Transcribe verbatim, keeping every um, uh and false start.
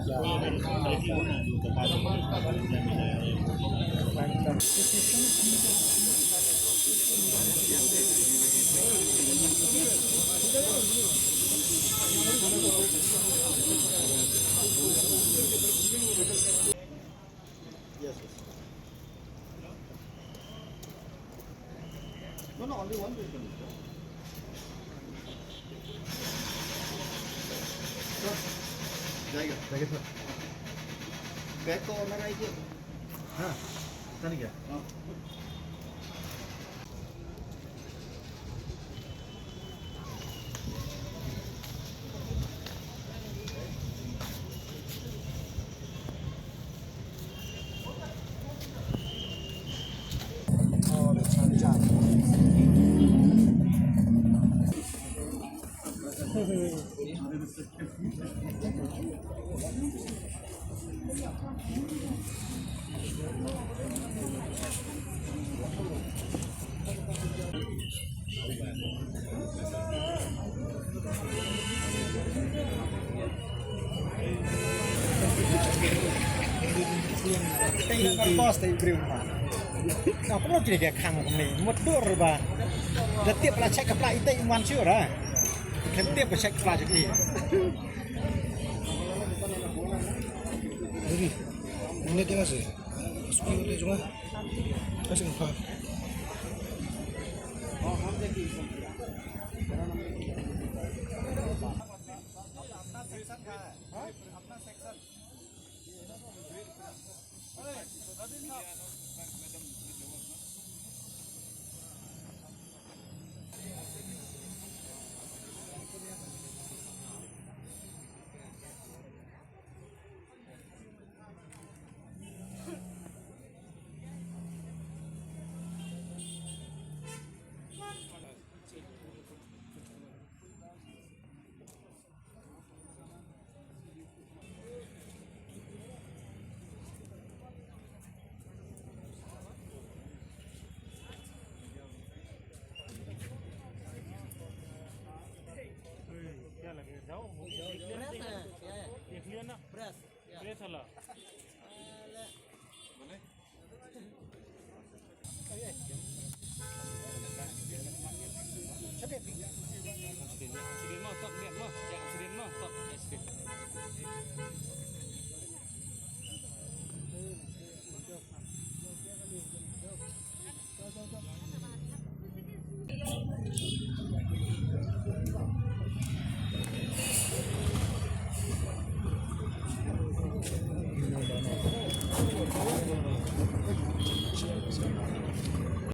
Yes, yes. No, no, only one person. Sir, जाएगा, जाएगा, sir. Bag का owner है क्या? हाँ, पता नहीं क्या। हाँ। Tei na kar bos tei briew ma. Ka pynlut kine ki khang kumne mut dur ba. Da tip la check ka pla itei in wan sure ah. Khlem tip ba check ka pla jong ki. Ini dia sih. Sekolah dia cuma. Kasih apa? क्या लगे? जाओ, वो देख लेना। प्रेस है, क्या है? देख लिया ना? प्रेस। प्रेस वाला।